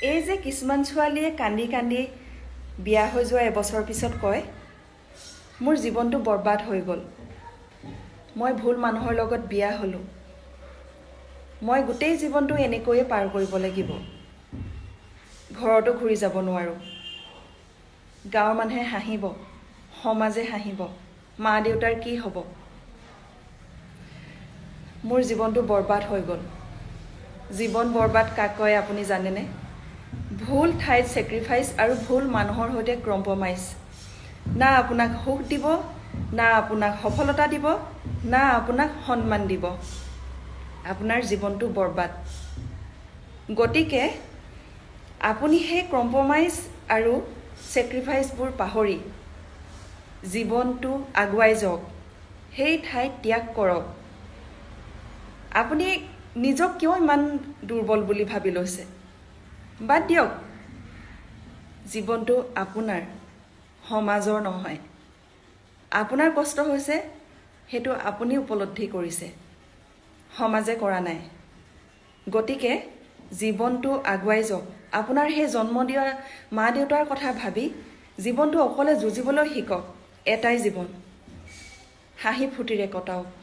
এই যে কিছুমান ছোৱালীয়ে কান্দি কান্দি বিয়া হৈ যোৱা এবছৰ পিছত কয়, "মোৰ জীৱনটো বৰবাদ হৈ গ'ল, মই ভুল মানুহৰ লগত বিয়া হ'লোঁ, মই গোটেই জীৱনটো এনেকৈয়ে পাৰ কৰিব লাগিব, ঘৰতো ঘূৰি যাব নোৱাৰোঁ, গাঁৱৰ মানুহে হাঁহিব, সমাজে হাঁহিব, মা দেউতাৰ কি হ'ব, মোৰ জীৱনটো বৰবাদ হৈ গ'ল।" জীৱন বৰবাদ কাক কয় আপুনি জানেনে? ভুল ঠাইত ছেক্ৰিফাইচ আৰু ভুল মানুহৰ সৈতে কম্প্ৰমাইজ। না আপোনাক সুখ দিব, না আপোনাক সফলতা দিব, না আপোনাক সন্মান দিব। আপোনাৰ জীৱনটো বৰবাদ। গতিকে আপুনি সেই কম্প্ৰমাইজ আৰু ছেক্ৰিফাইচবোৰ পাহৰি জীৱনটো আগুৱাই যাওক। সেই ঠাইত ত্যাগ কৰক। আপুনি নিজক কিয় ইমান দুৰ্বল বুলি ভাবি লৈছে? বাদ দিয়ক। জীৱনটো আপোনাৰ, সমাজৰ নহয়। আপোনাৰ কষ্ট হৈছে, সেইটো আপুনি উপলব্ধি কৰিছে, সমাজে কৰা নাই। গতিকে জীৱনটো আগুৱাই যাওক। আপোনাৰ সেই জন্ম দিয়া মা দেউতাৰ কথা ভাবি জীৱনটো অকলে যুঁজিবলৈ শিকক। এটাই জীৱন, হাঁহি ফূৰ্তিৰে কটাওক।